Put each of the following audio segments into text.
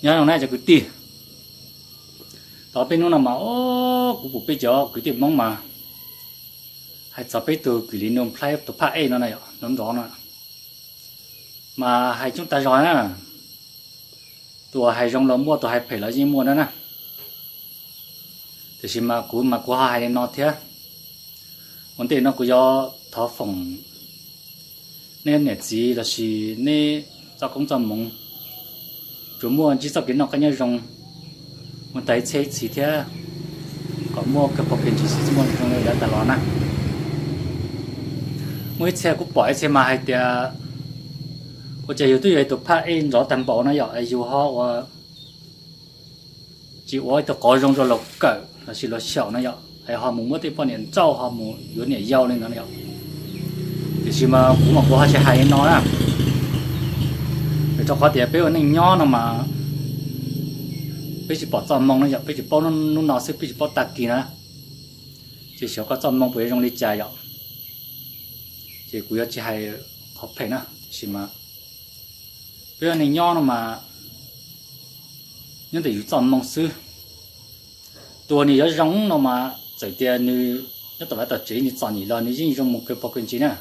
Nyob zoo na cov kwv tij, tau peb hnub no mas kuv pum peb cov kwv tij Hmoob mas hais txog peb tug kwv Lis Nug Nplhaib tus phaj ej no na yom, nrov nrov no mas hais coob tag zog na. Tus hais zoo los muaj, tus hais phem los yeej muaj na na. Tiam sis mas kuv mas kuv ho hais li no thiab. Ua ntej no kuv yuav thov foom nej niam txiv lossis nej txoj koob txoj hmoov tsuas muaj ntsib txoj kev noj qab nyob zoo mus tag ib txhiab ib txhis thiab kom muaj kawg pog kawg ntsis xwb, tsis muaj zoo li yav tag los na. Muaj ib txhia kuv pom ib txhia mas hais tias ua cas yus twb yog ib tug phaj ej nrov tag npaum no yom, yus ho ua tsis ua ib tug qauv zoo rau luag kawm lossis luag xyaum no yom, es ho mus muab tej poj niam nrauj ho mus yuav niam yau li ntawd yom. Tiam sis mas kuv mas kuv ho tsis hais li no na. Vim rau qhov tias peb ua neej nyob no mas peb tsis pom txoj hmoo no yom, peb tsis paub hnub no xwb, peb tsis paub tag kis na. Ces xyov koj txoj hmoo puas yuav zoo li cas yom. Ces kuv yuav tsis hais qhov phem na, tiam sis mas peb ua neej nyob no mas nyob ntawm yus txoj hmoo xwb. Tus uas nws yuav zoo no mas txawm tias nws nyob tom vaj tom tsev nws txom nyem los nws yeej zoo mus kawg pog kawg ntsis na.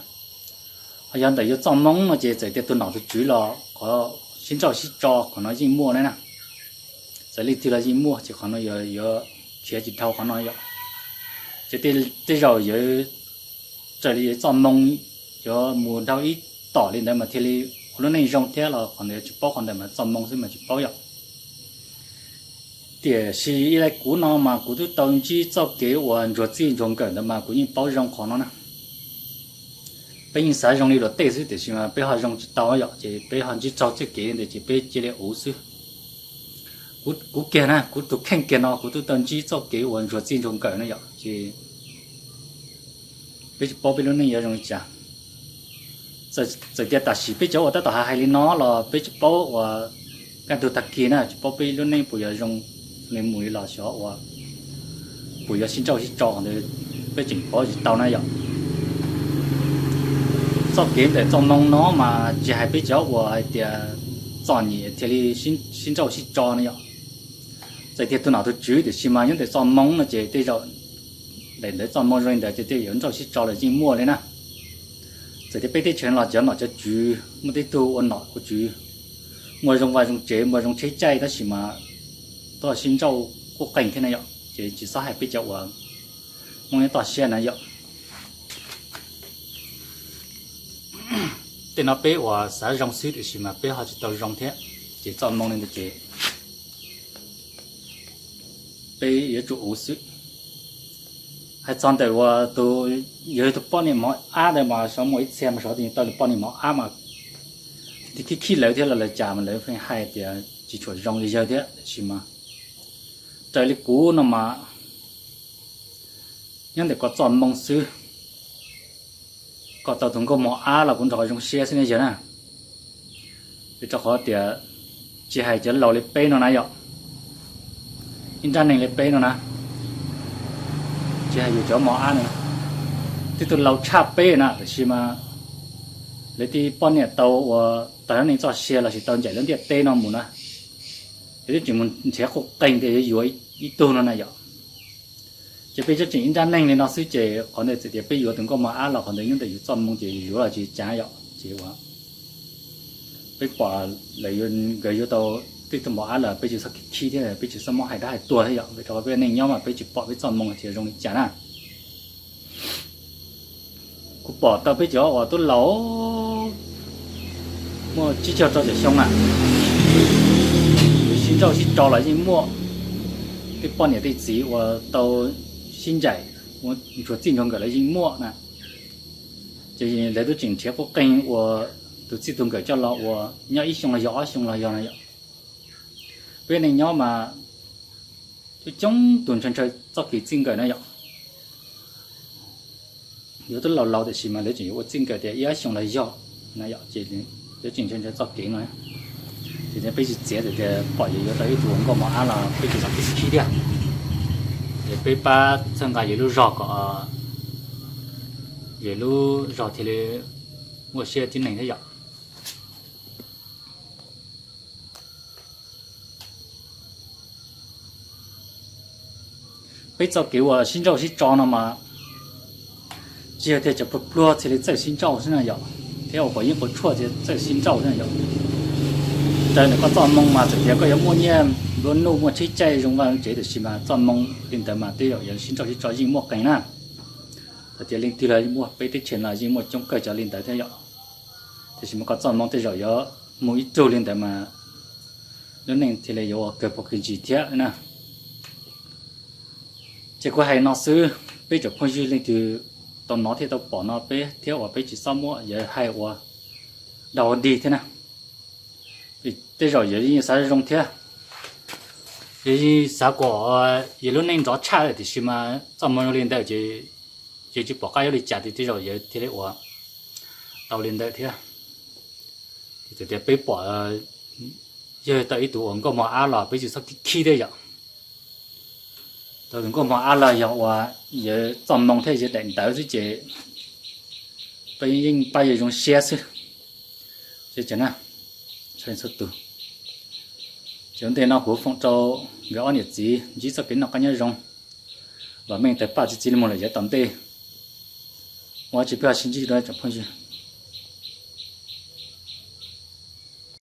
Ho yog ntawm yus txoj hmoo no ces txawm tias tus nom tus tswv los qhov sib nrauj sib tso qhov no yeej muaj na. Txawm leej twg los yeej muaj, ces qhov no yuav khiav tsis dhau qhov no yom. Ces tej zaum yuav raws li yus txoj hmoo yuav mus dhau ib tom li ntawd mas thiaj li ua lub neej zoo thiab los qhov ntawd yuav tsis paub, qhov ntawd mas txoj hmoo xwb mas tsis paub yom. Tiam sis ib leeg kuv no mas kuv twb tau ntsib txoj kev uas ntsuag txij ntsuag nkawm ntawd mas kuv yeej paub zoo qhov no na. Peb yeej xav zoo li luag tej xwb tiam sis mas peb ho zoo tsis tau yom, ces peb ho ntsib raug txoj kev li ntawd ces peb cia li uv xwb. Kuv kiag na, kuv tus kheej kiag no kuv twb tau ntsib txoj kev uas ntsuag txij ntsuag nkawm no yom, ces peb tsis paub peb lub neej yuav zoo li cas. Txawm tias tam sim peb cov uas tab tom hais hais li no los peb tsis paub uas kaj ntug tag kis na, tsis paub peb lub neej puas yuav zoo li mus li los xyov uas puas yuav sib nrauj sib tso, qhov ntawd peb tseem paub tsis tau na yom. Txoj kev ntawm txoj hmoo no mas tsis hais peb cov uas hais tias txom nyem thiaj li sib nrauj sib tso na yom. Txawm tias tus nom tus tswv tiam sis mas nyob ntawm txoj hmoo no ces tej zaum daim ntawd txoj hmoo zoo li ntawd ces tej yuav nrauj sib tso los yeej muaj li na. Txawm tias peb teb chaws los cov nom cov tswv muaj tej tug ua nom ua tswv, muaj zoo vaj zoo tsev, muaj zoo tsheb caij tab sis mas tau sib nrauj quj qeeg thiab na yom, ces tsis txhob hais peb cov uas Hmoob nyob toj siab na yom. Tej no peb uas xav zoo xwb tiam sis mas peb ho tsis tau zoo thiab, ces txoj hmoo li ntawd ces peb yuav tsum uv xwb. Hais txog ntawm uas tus, yog tus poj niam mov ab ntawd mas xyov muaj ib txhia mas xyov tus tau tus poj niam mov ab mas khib khib lawv thiab los lawv cas mas lawv pheej hais tias tsis tshua zoo li yawg thiab tiam sis mas raws li kuv no mas nyob ntawm koj txoj hmoo xwb. Koj tau tus nkauj mos ab los kuv nrog koj zoo siab xwb ne yawg na. Vim rau qhov tias tsis hais cov laus li peb no na yom, ib nrab neeg li peb no na, tsis hais yus cov mos ab no, twb tus laus tshaj peb na tiam sis mas lawv tej poj niam tau ua tag lub neej txoj sia los sis tau ncaim lub ntiaj teb no mus na, lawv twb tseem mus nrhiav quj qeeg tias yuav yuav ib tug no na yom. Ces peb twb tseem ib nrab neeg li no xwb ces qhov ntawd txawm tias peb yuav tus nkauj mos ab los qhov ntawd nyob ntawm yus txoj hmoo ces yus yuav los tsis cas yom. Ces uas peb pom lawv yuav, nkawd yuav tau tej tug mos ab los peb tsis txhob khib khib thiab peb tsis txhob muab hais dab hais tuag thiab yom, vim rau qhov peb neej nyob mas peb tsis pom peb txoj hmoo tias zoo li cas na. Kuv pom tau peb cov uas tub laus muaj tsib caug rau caum xyoo na, sib nrauj sib tso los yeej muaj, tej poj niam tej txiv uas tau sib ncaim ua ntsuag txij ntsuag nkawm los yeej muaj na. Ces lawv twb tseem nrhiav quj qeeg ua tus txij tus nkawm coj los ua nyob ib xyoo los yog ob xyoo los yog na yom. Peb neej nyob mas coob coob tus ntshaw ntshaw txoj kev txij nkawm na yom. Yuav twb laus laus tiam sis mas lawv tseem yuav ua txij nkawm tias ib ob xyoo los yog na yom, ces lawv tseem ntshaw ntshaw txoj kev no. Ces peb tsis txiav tias pom yus yuav tau ib tug nkauj mos ab los peb tsis txhob khib khib thiab. Ces peb pab txhawb nqa yus lub zog kom yus lub zog thiaj li muaj siab tib neeg thiab yom. Peb txoj kev uas sib ntsauj sib tso no mas tsis yog tias cov pluag pluag thiaj li txawj sib ntsauj xwb na yom, thiab ua quav yeeb quav tshuaj thiaj txawj sib ntsauj xwb na yom. Raws ntawm koj txoj hmoo mas txawm tias koj yuav muaj nyiaj nplua nuj muaj tsheb caij zoo vaj tsev tiam sis mas txoj hmoo li ntawd mas tej zaum yuav sib ntsauj sib tso yeej muaj qees na. Txawm tias leej twg los muaj, peb teb chaws no yeej muaj coob kawg cov li ntawd thiab yom. Tiam sis mas koj txoj hmoo tej zaum yuav mus ib tug li ntawd mas lub neej thiaj li yuav ua kawg pov kawg ntsis thiab na. Ces kuv hais no xwb, peb tsoom phooj ywg leej twg tau hnov thiab tau pom no peb thiab uas peb tsis txhob muab yuav hais ua dog ua dig thiab na. Tej zaum yus yeej xav zoo thiab, yus yeej xav kom yus lub neej nrov tshaj lawm tiam sis mas txoj hmoo zoo li ntawd ces yus tsis pom qab yuav li cas ces tej zaum yus thiaj li ua tau li ntawd thiab. Ces txawm tias peb pom yog tau ib tug uas nkauj mog ab los peb tsis txhob khib khib thiab yom. Tau tus nkauj mog ab los yog uas yus txoj hmoo thiab yus daim ntawv xwb ces peb yeej pab yus zoo siab xwb. Ces na, txhua tus, ces ua ntej no kuv foom rau nkawd ob niam txiv ntsib txoj kev noj qab nyob zoo, vam meej tawg paj txi txiv li mus lawm yav tom ntej. Ua tsis peb ho sib ntsib dua tsoom phooj ywg.